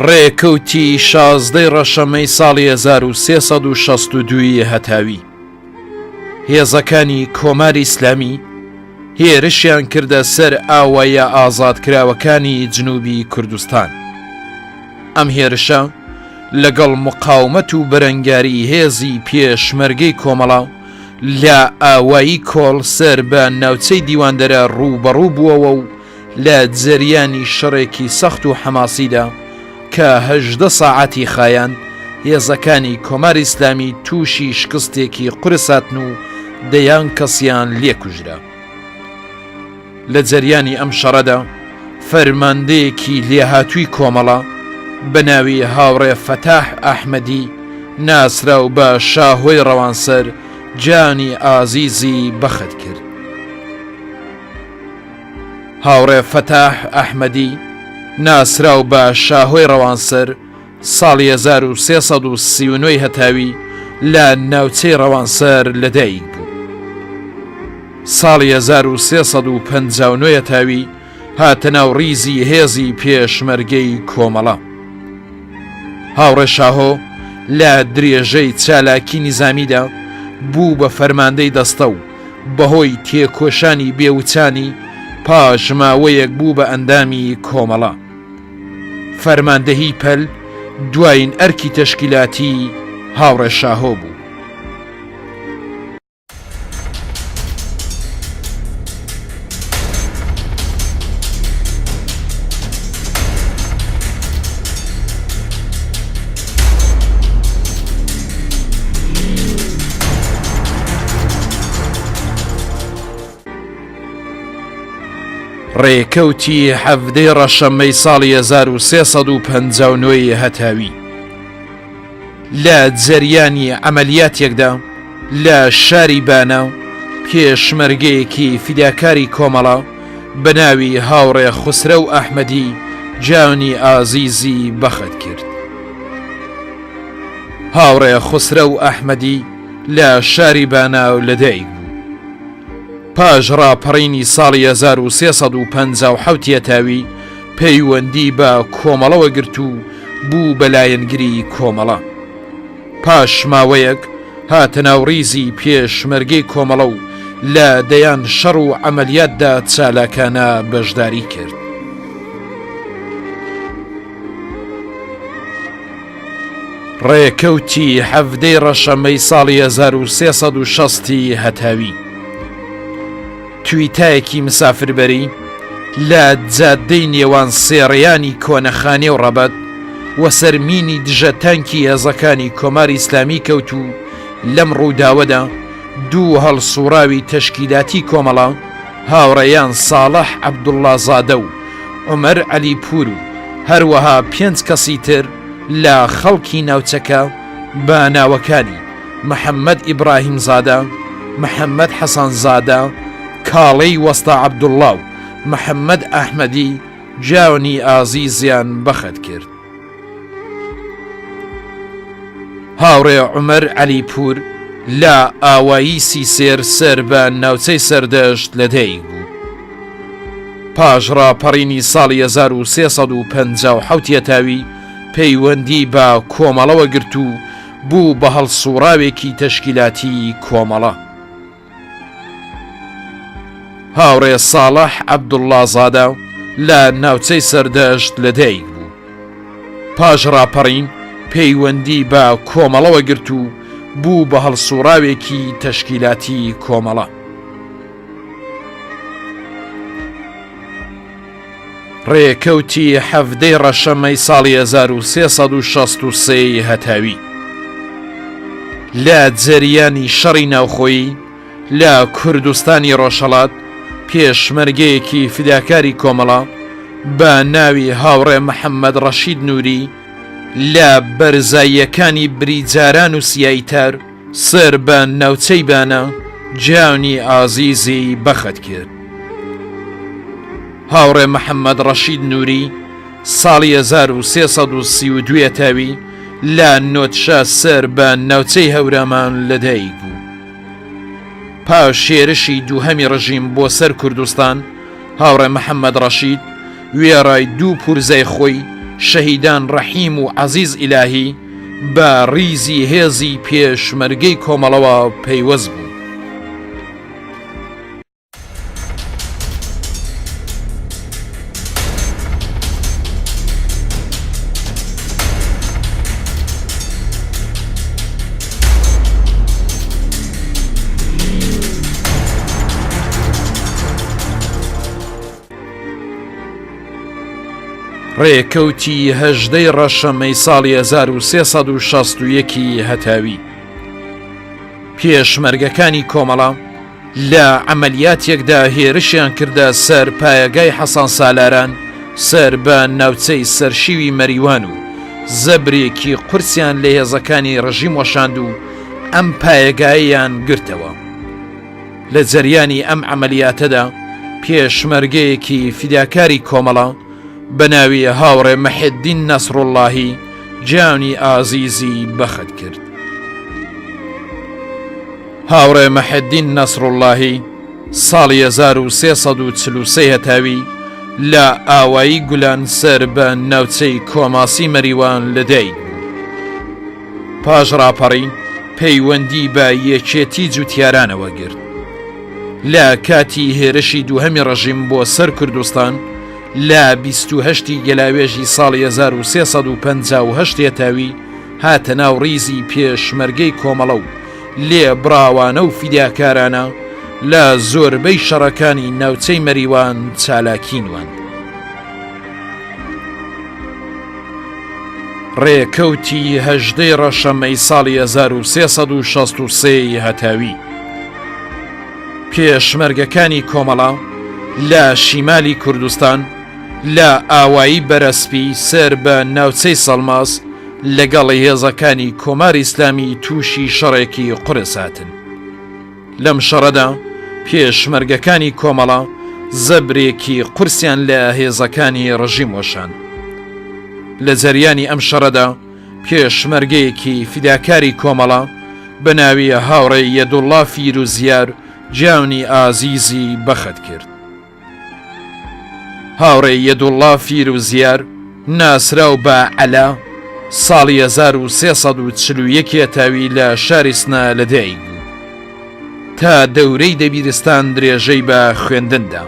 ڕێکەوتی شازدەی ڕەشەمەی ساڵی 1362 ی هەتاوی هێزەکانی کۆماری ئیسلامی هێرشیان کردە سەر ئاواییە ئازادکراوەکانی جنوبی کوردستان. ئەم هێرشە لەگەڵ مقاومەت و بەرەنگاری هێزی پێشمەرگەی کۆمەڵە لە ئاوایی کۆڵ سەر بە ناوچەی دیواندەرە ڕووبەڕوو بووەوە و لە جەریانی شەڕێکی سەخت و حەماسیدا کە 18 ساعەتی خایاند، هێزەکانی کۆماری ئیسلامی تووشی شکستێکی قورس هاتن و دەیان کەسیان لێ کوژرا. لە جەریانی ئەم شەڕەدا فەرماندەیەکی لێهاتووی کۆمەڵە بە ناوی هاوڕێ فەتاح ئەحمەدی ناسراو بە شاهۆی ڕەوانسەر گیانی ئازیزی بەخت کرد. هاوڕێ فەتاح ئەحمەدی ناسراو بە شاهۆی ڕەوانسەر ساڵی 1339 ی هەتاوی لە ناوچەی ڕەوانسەر لەدایک بوو. ساڵی 1359 هەتاوی هاتە ناو ڕیزی هێزی پێشمەرگەی کۆمەڵە. هاوڕێ شاهۆ لە درێژەی چالاکی نیزامیدا بوو بە فەرماندەی دەستە و بەهۆی تێکۆشانی بێوچانی پاش ماوەیەک بوو بە ئەندامی کۆمەڵە. فەرماندەهی پەل دوایین ئەرکی تەشکیلاتی هاوڕێ شاهۆ بوو. ڕێکەوتی حەڤدەی ڕەشەممەی ساڵی 1359 ی هەتاوی لە جەریانی عەمەلیاتێکدا لە شاری بانە پێشمەرگەیەکی فیداکاری کۆمەڵە بە ناوی هاوڕێ خوسرەو ئەحمەدی گیانی ئازیزی بەخت کرد. هاوڕێ خوسرەو ئەحمەدی لە شاری بانە لەدایک بوو. پاش ڕاپەڕینی ساڵی 1357 یەتاوی پەیوەندی بە کۆمەڵەوە گرت و بوو بە لایەنگری کۆمەڵە. پاش ماوەیەک هاتە ناو ڕیزی پێشمەرگەی کۆمەڵە و لە دەیان شەڕ و عەمەلیاتدا چالاکانە بەشداری کرد. ڕێکەوتی حەڤدەی ڕەشەمەی ساڵی 1360 ی هەتاوی تویتایەکی مسافربەری لە جادەی نێوان سێڕێیانی کۆنەخانێ و ڕەبەت وەسەر مینی دژە تانکی هێزەکانی کۆماری ئیسلامی کەوت و لەم ڕووداوەدا دوو هەڵسوڕاوی تەشکیلاتی کۆمەڵە هاوڕێیان ساڵح عەبدوڵڵازادە و عومەر عەلیپوور و هەروەها پێنج کەسی تر لە خەڵکی ناوچەکە بە ناوەکانی، محەممەد ئیبراهیمزادە، محەممەد حەسەنزادە، کاڵێی وەستا عەبدوڵڵا و محەممەد ئەحمەدی گیانی ئازیزیان بەخت کرد. هاوڕێ عومەر عەلیپوور لە ئاوایی سیسێر سەر بە ناوچەی سەردەشت لەدایک بوو. پاش ڕاپەڕینی ساڵی 1357 یەتاوی پەیوەندی بە کۆمەڵەوە گرت و بوو بە هەڵسوڕاوێکی تەشکیلاتی کۆمەڵە. هاوڕێ ساڵح عەبدوڵڵازادە لە ناوچەی سەردەشت لەدایک بوو. پاش ڕاپەڕین پەیوەندی بە کۆمەڵەوە گرت و بوو بە هەڵسوڕاوێکی تەشکیلاتی کۆمەڵە. ڕێکەوتی حەڤدەی ڕەشەمەی ساڵی 1363 ی هەتاوی لە جەریانی شەڕی ناوخۆیی لە کوردستانی ڕۆژهەڵات پێشمەرگەیەکی فیداکاری کۆمەڵە بە ناوی هاوڕێ محەممەد ڕەشید نووری لە بەرزاییەکانی بریجاران و سیایتار سەر بە ناوچەی بانە گیانی ئازیزی بەخت کرد. هاوڕێ محەممەد ڕەشید نووری ساڵی 1332 یەتاوی لە نۆتشە سەر بە ناوچەی هەورامان لەدایک بوو. پاش هێرشی دووهەمی ڕژیم بۆ سەر کوردستان، هاوڕێ محەممەد ڕەشید وێڕای دوو پورزای خۆی. شەهیدان ڕەحیم و عەزیز ئیلاهی بە ڕیزی هێزی پێشمەرگەی کۆمەڵەوە پەیوەست بوون. ڕێکەوتی هەژدەی ڕەشەمەی ساڵی 1361 ی هەتاوی پێشمەرگەکانی کۆمەڵە لە عەمەلیاتێکدا هێرشیان کردە سەر پایەگای حەسان سالاران سەر بە ناوچەی سەرشیوی مەریوان و زەبرێکی قورسیان لە هێزەکانی ڕژیم وەشاند و ئەم پایەگایەیان گرتەوە. لە جەریانی ئەم عەمەلیاتەدا پێشمەرگەیەکی فیداکاری کۆمەڵە بە ناوی هاوڕێ مەحێدین نەسڕوڵڵاهی گیانی ئازیزی بەخت کرد. هاوڕێ مەحێدین نەسڕوڵڵاهی ساڵی 1343 هەتاوی لە ئاوایی گولان سەر بە ناوچەی کۆماسی مەریوان لەدایک بوو. پاش ڕاپەڕین پەیوەندی بە یەکێتی جوتیارانەوە گرت. لە کاتی هێرشی دووهەمی ڕژیم بۆ سەر کوردستان لە 28 گەلاوێژی ساڵی 1358 هەتاوی هاتە ناو ڕیزی پێشمەرگەی کۆمەڵە و لێبڕاوانە و فیداکارانە لە زۆربەی شەڕەکانی ناوچەی مەریوان چالاکی نواند. ڕێکەوتی هەژدەی ڕەشەمەی ساڵی 1363 ی هەتاوی پێشمەرگەکانی کۆمەڵە لە شیمالی کوردستان لە ئاوایی بەرەسپی سەر بە ناوچەی سەڵماس لەگەڵ هێزەکانی کۆماری ئیسلامی تووشی شەڕێکی قورس هاتن. لەم شەڕەدا پێشمەرگەکانی کۆمەڵە زەبرێکی قورسیان لە هێزەکانی ڕژیم وەشاند. لە جەریانی ئەم شەڕەدا پێشمەرگەیەکی فیداکاری کۆمەڵە بە ناوی هاوڕێ یەدوڵڵا فیروزیار گیانی ئازیزی بەخت کرد. هاوڕێ یەدوڵڵا فیروزیار ناسراو بە عەلا ساڵی 1341 هەتاوی لە شاری سنە لەدایک بوو. تا دەورەی دەبیرستان درێژەی بە خوێندن دا.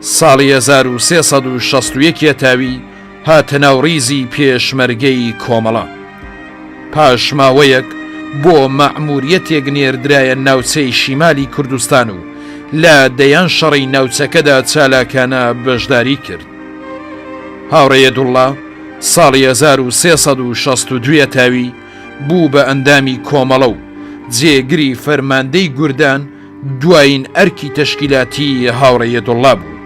ساڵی 1361 هەتاوی هاتە ناو ڕیزی پێشمەرگەی کۆمەڵە. پاش ماوەیەک بۆ مەئموریەتێک نێردرایە ناوچەی شیمالی کوردستان و لە دەیان شەڕی ناوچەکەدا چالاکانە بەشداری کرد. هاوڕێ یەدوڵڵا ساڵی 1362 هەتاوی بوو بە ئەندامی کۆمەڵە و جێگری فەرماندەی گوردان دوایین ئەرکی تەشکیلاتی هاوڕێ یەدوڵڵا بوو.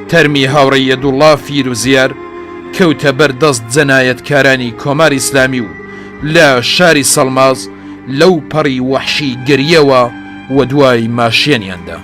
تەرمی هاوڕێ یەدوڵڵا فیروزیار کەوتە بەر دەست جەنایەتکارانی کۆماری ئیسلامی و لە شاری سەڵماس لەو پەڕی وەحشی گەرییەوە وەدوای ماشێنیان دا.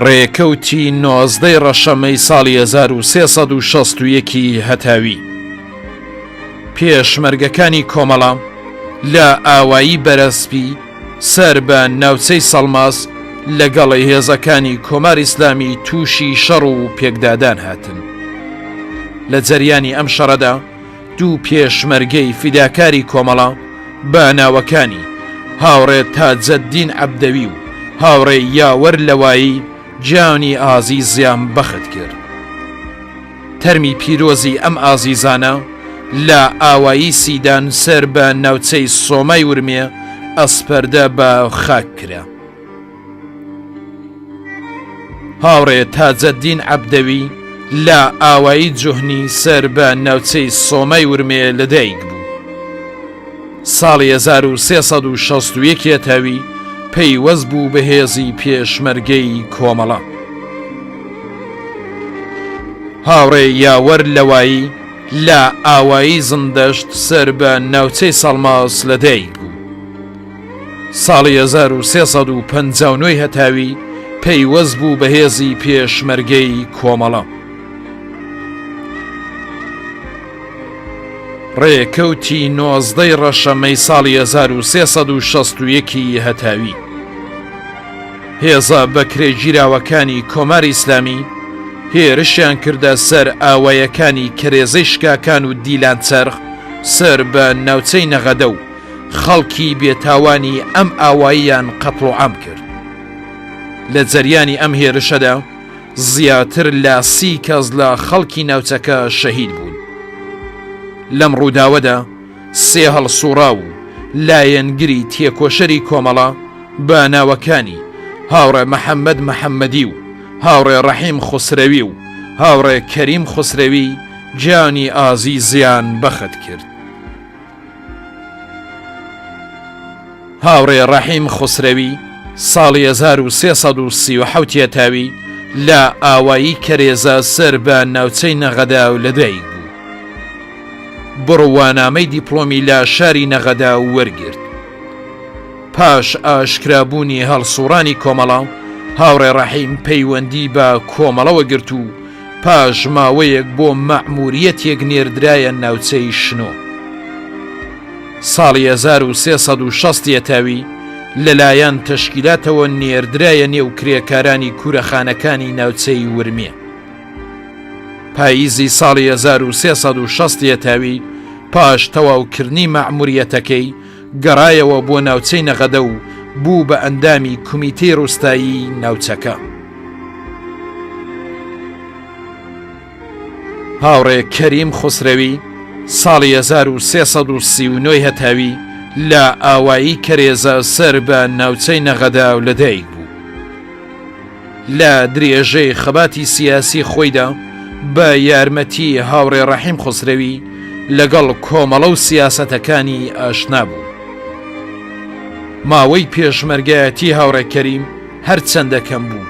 ڕێکەوتی نۆزدەی ڕەشەمەی ساڵی 1361 ی هەتاوی پێشمەرگەکانی کۆمەڵە لە ئاوایی بەرەسپی سەر بە ناوچەی سەڵماس لەگەڵ هێزەکانی کۆماری ئیسلامی تووشی شەڕ و پێکدادان هاتن. لە جەریانی ئەم شەڕەدا دوو پێشمەرگەی فیداکاری کۆمەڵە بە ناوەکانی هاوڕێ تاجەدین عەبدەوی و هاوڕێ یاوەر لەوایی گیانی ئازیزیان بەخت کرد. تەرمی پیرۆزی ئەم ئازیزانە لە ئاوایی سیدان سەر بە ناوچەی سۆمای ورمێ ئەسپەردە بە خاک کرا. هاوڕێ تاجەدین عەبدەوی لە ئاوایی جوهنی سەر بە ناوچەی سۆمای ورمێ لەدایک بوو. ساڵی 1361 هەتاوی پەیوەست بوو بە هێزی پێشمەرگەی کۆمەڵە. هاوڕێ یاوەر لەوایی لە ئاوایی زندەشت سەر بە ناوچەی سەڵماس لەدایک بوو. ساڵی 1359 هەتاوی پەیوەست بوو بە هێزی پێشمەرگەی کۆمەڵە. ڕێکەوتی نۆزدەی ڕەشەمەی ساڵی 1361 ی هەتاوی هێزە بەکرێگیراوەکانی کۆماری ئیسلامی هێرشیان کردە سەر ئاوایەکانی کەرێزەی شکاکان و دیلانچەرخ سەر بە ناوچەی نەغەدە و خەڵکی بێتاوانی ئەم ئاواییان قەتڵوعام کرد. لە جەریانی ئەم هێرشەدا زیاتر لە سی کەس لە خەڵکی ناوچەکە شەهید بوون. لەم ڕووداوەدا سێ هەڵسوڕاو و لایەنگری تێکۆشەری کۆمەڵە بە ناوەکانی هاوڕێ محەممەد محەممەدی و هاوڕێ ڕەحیم خوسرەوی و هاوڕێ کەریم خوسرەوی گیانی ئازیزیان بەخت کرد. هاوڕێ ڕەحیم خوسرەوی ساڵی 1337 یەتاوی لە ئاوایی کەرێزە سەر بە ناوچەی نەغەدە لەدایک بوو. بڕوانامەی دیپڵۆمی لە شاری نەغەدە وەرگرت. پاش ئاشکرابوونی هەڵسوڕانی کۆمەڵە، هاوڕێ ڕەحیم پەیوەندی بە کۆمەڵەوە گرت و پاش ماوەیەک بۆ مەئموریەتێک نێردرایە ناوچەی شنۆ. ساڵی 1360 یەتاوی لەلایەن تەشکیلاتەوە نێردرایە نێو کرێکارانی کورەخانەکانی ناوچەی ورمێ. پاییزی ساڵی 1360 یەتاوی پاش تەواوکردنی مەئموریەتەکەی گەڕایەوە بۆ ناوچەی نەغەدە و بوو بە ئەندامی کومیتەی ڕوستایی ناوچەکە. هاوڕێ کەریم خوسرەوی ساڵی 1339 هەتاوی لە ئاوایی کەرێزە سەر بە ناوچەی نەغەدە لەدایک بوو. لە درێژەی خەباتی سیاسی خۆیدا بە یارمەتی هاوڕێ ڕەحیم خوسرەوی لەگەڵ کۆمەڵە و سیاسەتەکانی ئاشنا بوو. ماوەی پێشمەرگایەتی هاوڕێ کەریم هەرچەندە کەم بوو،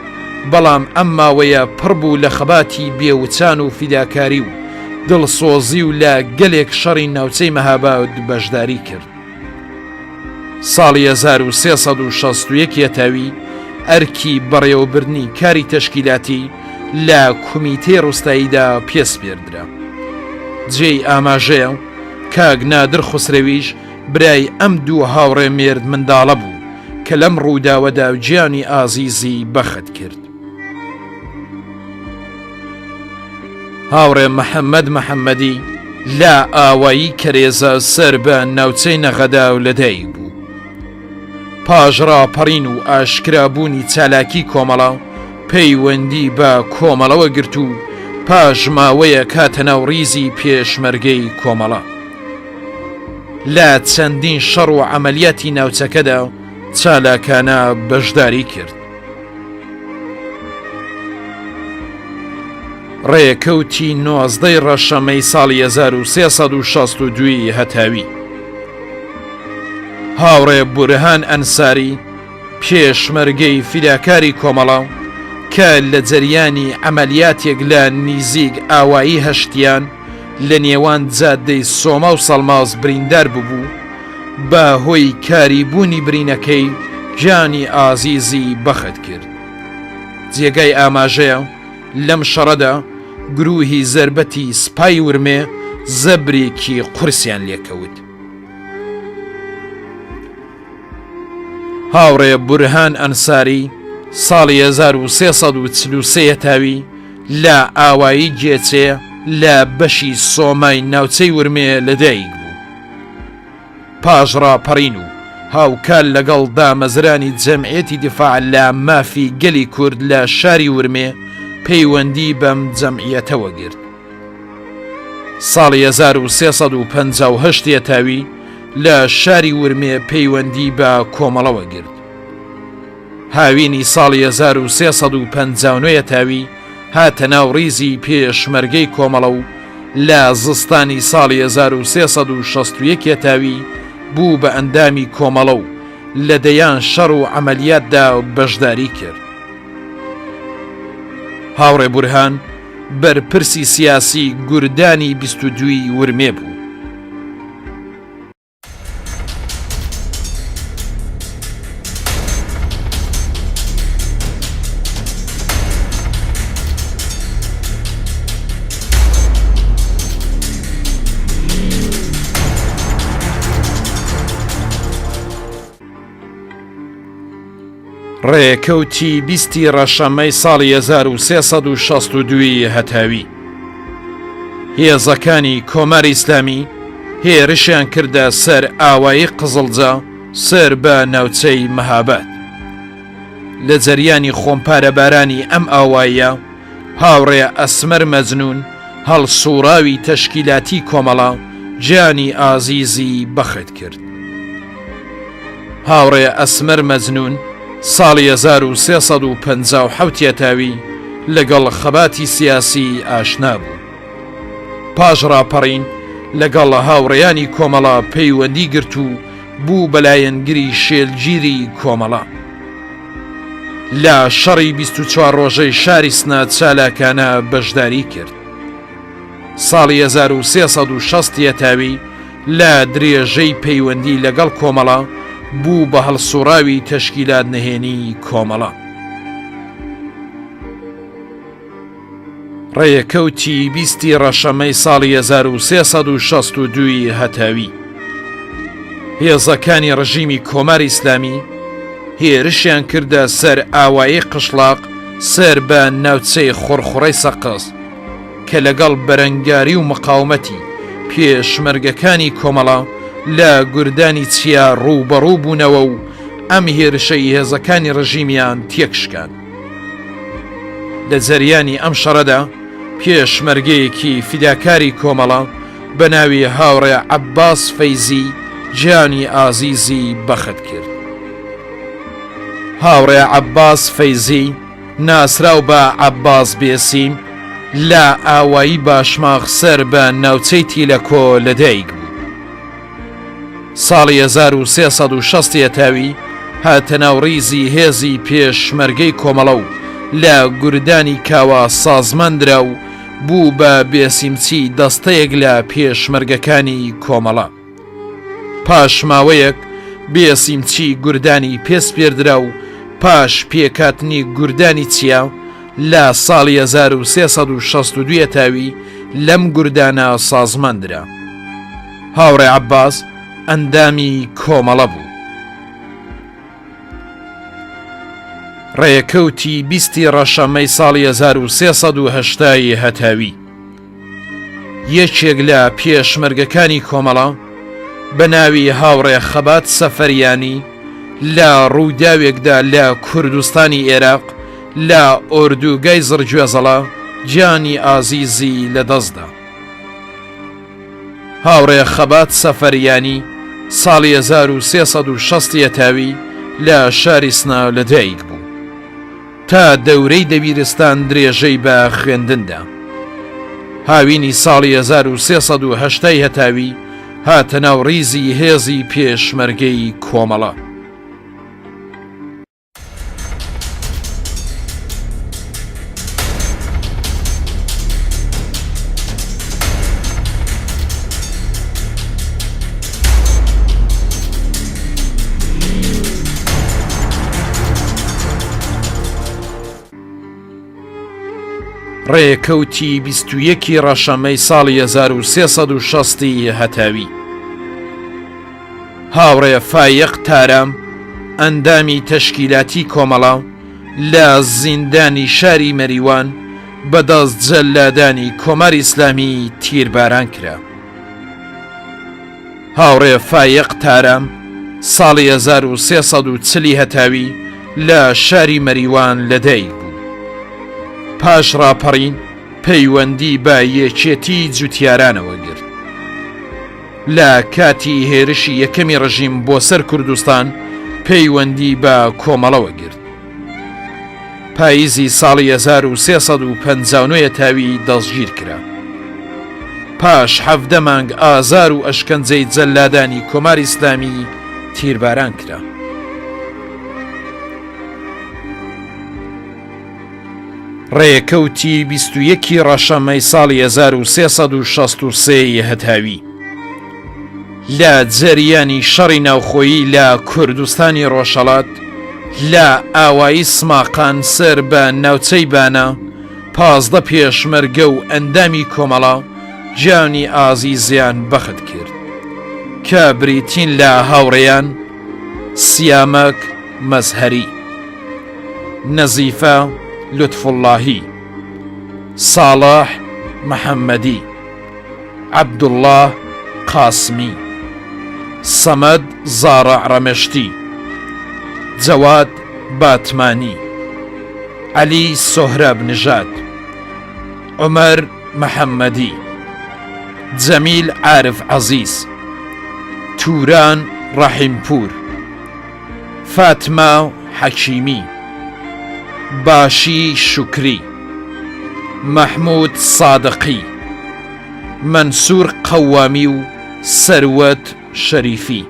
بەڵام ئەم ماوەیە پڕ بوو لە خەباتی بێوچان و فیداکاری و دڵسۆزی و لە گەلێک شەڕی ناوچەی مەهاباد بەشداری کرد. ساڵی 1361 یەتاوی ئەرکی بەڕێوەبردنی کاری تەشکیلاتی لە کومیتەی ڕوستاییدا پێسپێردرا. جێی ئاماژەیە کاک نادر خوسرەویش برای ئەم دوو هاوڕێ مێرد منداڵە بوو کە لەم ڕووداوەدا گیانی ئازیزی بەخت کرد. هاوڕێ محەممەد محەممەدی لە ئاوایی کەرێزە سەر بە ناوچەی نەغەدا و لەدایک بوو. پاش ڕاپەڕین و ئاشکرابوونی چالاکی کۆمەڵە پەیوەندی بە کۆمەڵەوە گرت و پاش ماوەیەک هاتە ناو ڕیزی پێشمەرگەی کۆمەڵە. لە چەندین شەڕ و عەمەلیاتی ناوچەکەدا چالاکانە بەشداری کرد. ڕێکەوتی نۆزدەی ڕەشەمەی ساڵی 1362 هەتاوی هاوڕێ بورهان ئەنساری پێشمەرگەی فیداکاری کۆمەڵە کە لە جەریانی عەمەلیاتێک لە نیزیک ئاوایی هەشتیان لە نێوان جادەی سۆما و سەڵماس بریندار ببوو، بە هۆی کاری بوونی برینەکەی گیانی ئازیزی بەخت کرد. جێگای ئاماژەیە لەم شەڕەدا گرووهی زەربەتی سپای ورمێ زەبرێکی قورسیان لێکەوت. هاوڕێ بورهان ئەنساری ساڵی 1343 هەتاوی لە ئاوایی گێچێ لە بەشی سۆمای ناوچەی ورمێ لەدایک بوو. پاش ڕاپەڕین و هاوکات لەگەڵ دامەزرانی جەمعیەتی دیفاع لە مافی گەلی کورد لە شاری ورمێ پەیوەندی بەم جەمعیەتەوە گرت. ساڵی 1358 یەتاوی لە شاری ورمێ پەیوەندی بە کۆمەڵەوە گرت. هاوینی ساڵی 1359 یەتاوی هاتە ناو ڕیزی پێشمەرگەی کۆمەڵە و لە زستانی ساڵی 1361 یەتاوی بوو بە ئەندامی کۆمەڵە و لە دەیان شەڕ و عەمەلیاتدا بەشداری کرد. هاوڕێ بورهان بەرپرسی سیاسی گوردانی 22 ی ورمێ بوو. ڕێکەوتی بیستی ڕەشەمەی ساڵی 1362 ی هەتاوی هێزەکانی کۆماری ئیسلامی هێرشیان کردە سەر ئاوایی قزڵجە سەر بە ناوچەی مەهاباد. لە جەریانی خۆمپارەبارانی ئەم ئاواییە هاوڕێ ئەسمەر مەجنوون هەڵسووڕاوی تەشکیلاتی کۆمەڵە گیانی ئازیزی بەخت کرد. هاوڕێ ئەسمەر مەجنوون ساڵی 1357 یەتاوی لەگەڵ خەباتی سیاسی ئاشنا بوو. پاش ڕاپەڕین لەگەڵ هاوڕێیانی کۆمەڵە پەیوەندی گرت و بوو بە لایەنگری شێلگیری کۆمەڵە. لە شەڕی 24 ڕۆژەی شاری سنە چالاکانە بەشداری کرد. ساڵی 1360 یەتاوی لە درێژەی پەیوەندی لەگەڵ کۆمەڵە بوو بە هەڵسوڕاوی تەشکیلات نهێنی کۆمەڵە. ڕێکەوتی بیستی ڕەشەمەی ساڵی 1362 ی هەتاوی هێزەکانی ڕژیمی کۆماری ئیسلامی هێرشیان کردە سەر ئاوایی قشڵاق سەر بە ناوچەی خوڕخوڕەی سەقز کە لەگەڵ بەرەنگاری و مقاومەتی پێشمەرگەکانی کۆمەڵە لە گوردانی چیا ڕووبەڕوو بوونەوە و ئەم هێرشەی هێزەکانی ڕژیمیان تێکشکاند. لە جەریانی ئەم شەڕەدا پێشمەرگەیەکی فیداکاری کۆمەڵە بە ناوی هاوڕێ عەباس فەیزی گیانی ئازیزی بەخت کرد. هاوڕێ عەباس فەیزی ناسراو بە عەباس بێسیم لە ئاوایی باشماخ سەر بە ناوچەی تیلەکۆ لەدایک بوو. ساڵی 1360 یەتاوی هاتە ناو ڕیزی هێزی پێشمەرگەی کۆمەڵە و لە گوردانی کاوە سازمان درا و بوو بە بێسیمچی دەستەیەک لە پێشمەرگەکانی کۆمەڵە. پاش ماوەیەک بێسیمچی گوردانی پێسپێردرا و پاش پێکهاتنی گوردانی چیا لە ساڵی 1362 یەتاوی لەم گوردانە سازمان درا. هاوڕێ عەباس ئەندامی کۆمەڵە بوو. ڕێکەوتی بیستی ڕەشەمەی ساڵی 1380 ی هەتاوی یەکێک لە پێشمەرگەکانی کۆمەڵە بە ناوی هاوڕێ خەبات سەفەریانی لە ڕووداوێکدا لە کوردستانی ئێراق لە ئۆردوگای زڕگوێزەڵە گیانی ئازیزی لەدەستدا. هاوڕێ خەبات سەفەریانی ساڵی 1360 یەتاوی لە شاری سنە لەدایک بوو. تا دەورەی دەبیرستان درێژەی بە خوێندن دا. هاوینی ساڵی 1380 هەتاوی هاتە ناو ڕیزی هێزی پێشمەرگەی کۆمەڵە. ڕێکەوتی 21 ڕەشەمەی ساڵی 1360 هەتاوی هاوڕێ فایەق تارام ئەندامی تەشکیلاتی کۆمەڵە لە زیندانی شاری مەریوان بەدەست جەلادانی کۆماری ئیسلامی تیرباران کرا. هاوڕێ فایەق تارام ساڵی 1340 هەتاوی لە شاری مەریوان لەدایک بوو. پاش ڕاپەڕین پەیوەندی بە یەکێتی جوتیارانەوە گرت. لە کاتی هێرشی یەکەمی ڕژیم بۆ سەر کوردستان پەیوەندی بە کۆمەڵەوە گرت. پاییزی ساڵی 1359 یەتاوی دەستگیر کرا. پاش 17 مانگ ئازار و ئەشکەنجەی جەلادانی کۆماری ئیسلامی تیرباران کرا. ڕێکەوتی 21 ڕەشەمەی ساڵی 1363 هەتاوی لە جەریانی شەڕی ناوخۆیی لە کوردستانی ڕۆژهەڵات لە ئاوایی سماقان سەر بە ناوچەی بانە 15 پێشمەرگە و ئەندامی کۆمەڵە گیانی ئازیزیان بەخت کرد کە بریتین لە هاوڕێیان سیامەک مەزهەری. نەزیفە لوتفوڵڵاهی، ساڵح محەممەدی، عەبدوڵڵا قاسمی، سەمەد زاڕع ڕەمشتی، جەواد باتمانی، عەلی سۆهراب نژاد، عومەر محەممەدی، جەمیل عارف عەزیز، توران ڕەحیمپوور، فاتمە حەکیمی، باشی شوکری، مەحموود سادقی، مەنسوور قەوامی و سەروەت شەریفی.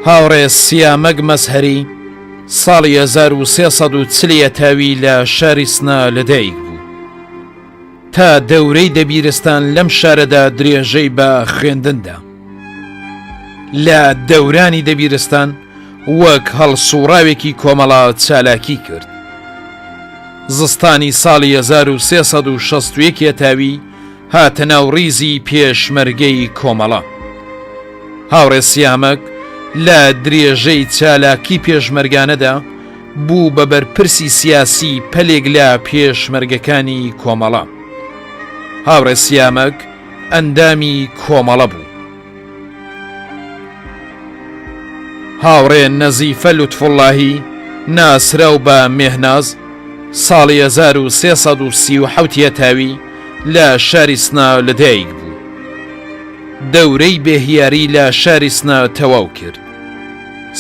هاوڕێ سیامەک مەزهەری ساڵی 1340 یەتاوی لە شاری سنە لەدایک بوو. تا دەورەی دەبیرستان لەم شارەدا درێژەی بە خوێندن دا. لە دەورانی دەبیرستان وەک هەڵسوڕاوێکی کۆمەڵە چالاکی کرد. زستانی ساڵی 1361 یەتاوی هاتە ناو ڕیزی پێشمەرگەی کۆمەڵە. هاوڕێ سیامەک لە درێژەی چالاکی پێشمەرگانەدا بوو بە بەرپرسی سیاسی پەلێک لە پێشمەرگەکانی کۆمەڵە. هاوڕێ سیامەک ئەندامی کۆمەڵە بوو. هاوڕێ نەزیفە لوتفوڵڵاهی ناسراو بە مێهناز ساڵی 1337 یەتاوی لە شاری سنە لەدایک بوو. دەورەی بێهیاری لە شاری سنە تەواو کرد.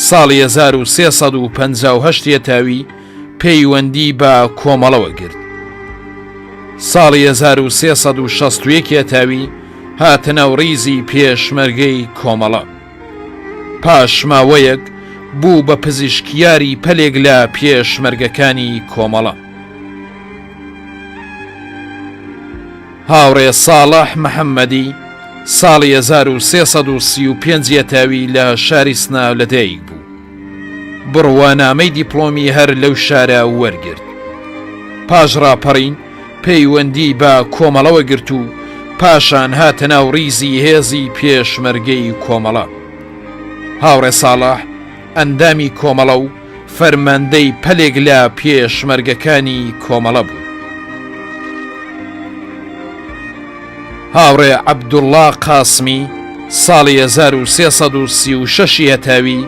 ساڵی 1358 یەتاوی پەیوەندی بە کۆمەڵەوە گرت. ساڵی 1361 یەتاوی هاتە ناو ڕیزی پێشمەرگەی کۆمەڵە. پاش ماوەیەک بوو بە پزیشکیاری پەلێک لە پێشمەرگەکانی کۆمەڵە. هاوڕێ ساڵح محەممەدی ساڵی 1335 یەتاوی لە شاری سنە لەدایک بوو. بڕوانامەی دیپڵۆمی هەر لەو شارە وەرگرت. پاش ڕاپەڕین پەیوەندی بە کۆمەڵەوە گرت و پاشان هاتە ناو ڕیزی هێزی پێشمەرگەی کۆمەڵە. هاوڕێ ساڵح ئەندامی کۆمەڵە و فەرماندەی پەلێک لە پێشمەرگەکانی کۆمەڵە بوو. هاوڕێ عەبدوڵڵا قاسمی ساڵی 1336 ی هەتاوی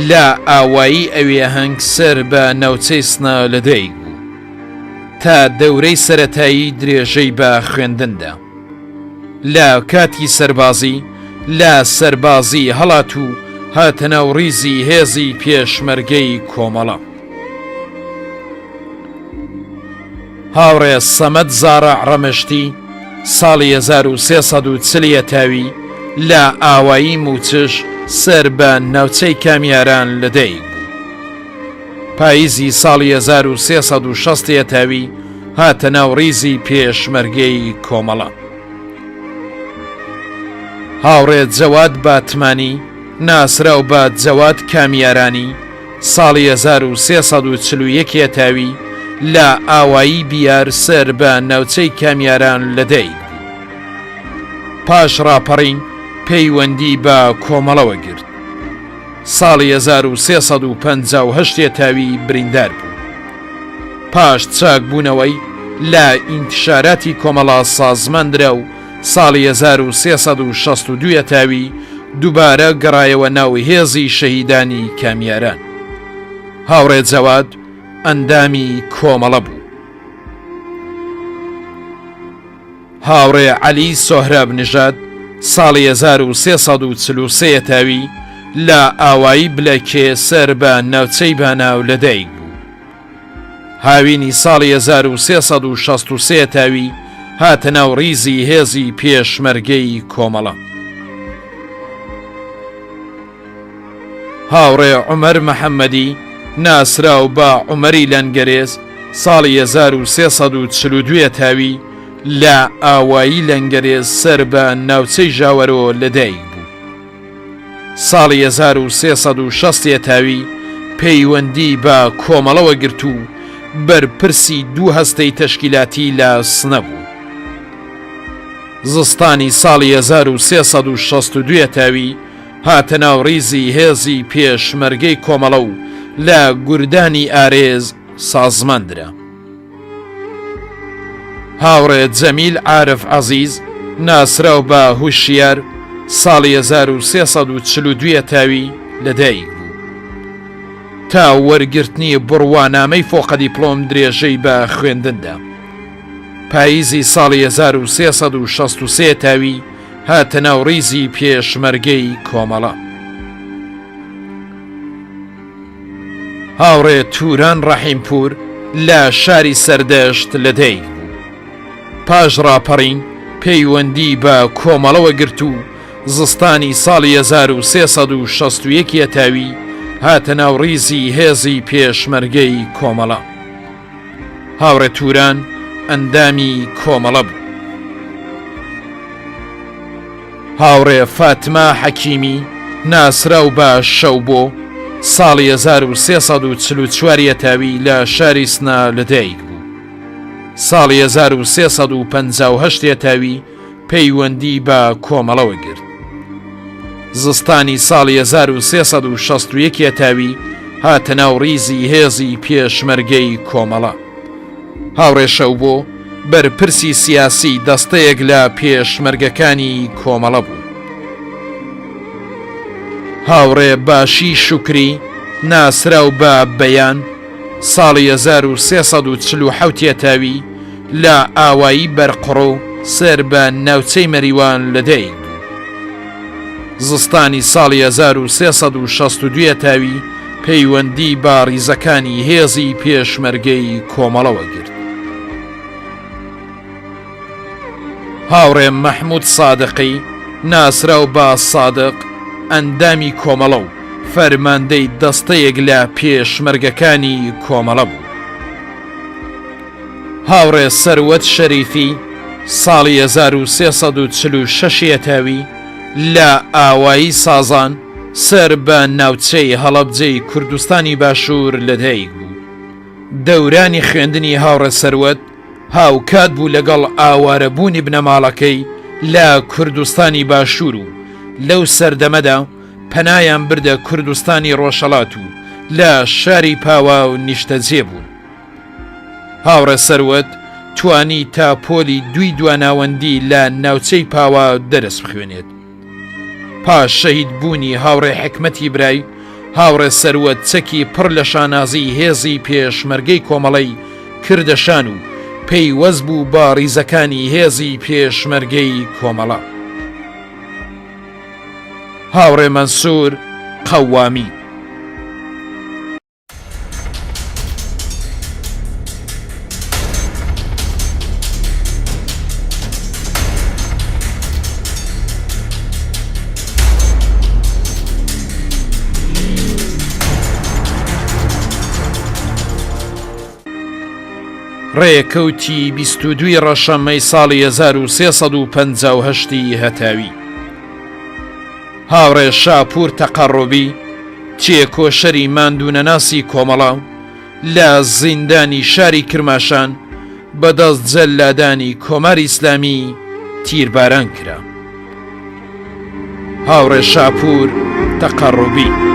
لە ئاوایی ئەوێهەنگ سەر بە ناوچەی سنە لەدایک بوو. تا دەورەی سەرەتایی درێژەی بە خوێندن دا. لە کاتی سەربازی لە سەربازی هەڵات و هاتە ناو ڕیزی هێزی پێشمەرگەی کۆمەڵە. هاوڕێ سەمەد زاڕع ڕەمشتی ساڵی 1340 یەتاوی لە ئاوایی موچش سەر بە ناوچەی کامیاران لەدایک بوو. پاییزی ساڵی 1360 یەتاوی هاتە ناو ڕیزی پێشمەرگەی کۆمەڵە. هاوڕێ جەواد باتمانی ناسراو بە جەواد کامیارانی ساڵی 1341 یەتاوی لە ئاوایی بیار سەر بە ناوچەی کامیاران لەدایک بوو. پاش ڕاپەڕین پەیوەندی بە کۆمەڵەوە گرت. ساڵی 1358 یەتاوی بریندار بوو. پاش چاکبوونەوەی لە ئینتشاراتی کۆمەڵە سازمان درا و ساڵی 1362 یەتاوی دووبارە گەڕایەوە ناو هێزی شەهیدانی کامیاران. هاوڕێ جەواد ئەندامی کۆمەڵە بوو. هاوڕێ عەلی سۆهراب نژاد ساڵی 1343 یەتاوی لە ئاوایی بلەکێ سەر بە ناوچەی باناو لەدایک بوو. هاوینی ساڵی 1363 یەتاوی هاتە ناو ڕیزی هێزی پێشمەرگەی کۆمەڵە. هاوڕێ عومەر محەممەدی ناسراو بە عومەری لەنگەرێز ساڵی 1342 یەتاوی لە ئاوایی لەنگەرێز سەر بە ناوچەی ژاوەرۆ لەدایک بوو. ساڵی 1360 یەتاوی پەیوەندی بە کۆمەڵەوە گرت و بەرپرسی دوو هەستەی تەشکیلاتی لە سنە بوو. زستانی ساڵی 1362 یەتاوی هاتە ناو ڕیزی هێزی پێشمەرگەی کۆمەڵە و لە گوردانی ئارێز سازمان درا. هاوڕێ جەمیل عارف عەزیز ناسراو بە هوشیار ساڵی 1342 تاوی لەدایک بوو. تا وەرگرتنی بڕوانامەی فۆقەدیپلۆم درێژەی بە خوێندن دا. پاییزی ساڵی 1363 تاوی هاتە ناو ڕیزی پێشمەرگەی کۆمەڵە. هاوڕێ توران ڕەحیمپوور لە شاری سەردەشت لەدایک بوو. پاش ڕاپەڕین پەیوەندی بە کۆمەڵەوە گرت و زستانی ساڵی 1361 یەتاوی هاتە ناو ڕیزی هێزی پێشمەرگەی کۆمەڵە. هاوڕێ توران ئەندامی کۆمەڵە بوو. هاوڕێ فاتمە حەکیمی ناسراو بە شەوبۆ ساڵی 1344 یەتاوی لە شاری سنە لەدایک بوو. ساڵی 1358 یەتاوی پەیوەندی بە کۆمەڵەوە گرت. زستانی ساڵی 1361 یەتاوی هاتە ناو ڕیزی هێزی پێشمەرگەی کۆمەڵە. هاوڕێ شەوبۆ بەرپرسی سیاسی دەستەیەک لە پێشمەرگەکانی کۆمەڵە بوو. هاوڕێ باشی شوکری ناسراو بە بەیان ساڵی 1347 یەتاوی لە ئاوایی بەرقڕۆ سەر بە ناوچەی مەریوان لەدایک بوو. زستانی ساڵی 1362 یەتاوی پەیوەندی بە ڕیزەکانی هێزی پێشمەرگەی کۆمەڵەوە گرت. هاوڕێ مەحمود سادقی ناسراو بە سادق ئەندامی کۆمەڵە و فەرماندەی دەستەیەک لە پێشمەرگەکانی کۆمەڵە بوو. هاوڕێ سەروەت شەریفی ساڵی 1346 یەتاوی لە ئاوایی سازان سەر بە ناوچەی هەڵەبجەی کوردستانی باشوور لەدایک بوو. دەورانی خوێندنی هاوڕێ سەروەت هاوکات بوو لەگەڵ ئاوارەبوونی بنەماڵەکەی لە کوردستانی باشوور و لەو سەردەمەدا پەنایان بردە کوردستانی ڕۆژهەڵات و لە شاری پاوە نیشتەجێ بوون. هاوڕێ سەروەت توانی تا پۆلی دووی دواناوەندی لە ناوچەی پاوە دەرس بخوێنێت. پاش شەهید بوونی هاوڕێ حیکمەتی برای، هاوڕێ سەروەت چەکی پڕ لە شانازیی هێزی پێشمەرگەی کۆمەڵەی کردە شان و پەیوەست بوو بە ڕیزەکانی هێزی پێشمەرگەی کۆمەڵە. هاوڕێ مەنسوور قەوامی. ڕێکەوتی 22 ڕەشەمەی ساڵی 1358 هەتاوی هاوڕێ شاپوور تەقەڕوبی، تێکۆشەری ماندوونەناسی کۆمەڵە، لە زیندانی شاری کرماشان بە دەست جەللادانی کۆماری ئیسلامی تیرباران کرا. هاوڕێ شاپوور تەقەڕوبی.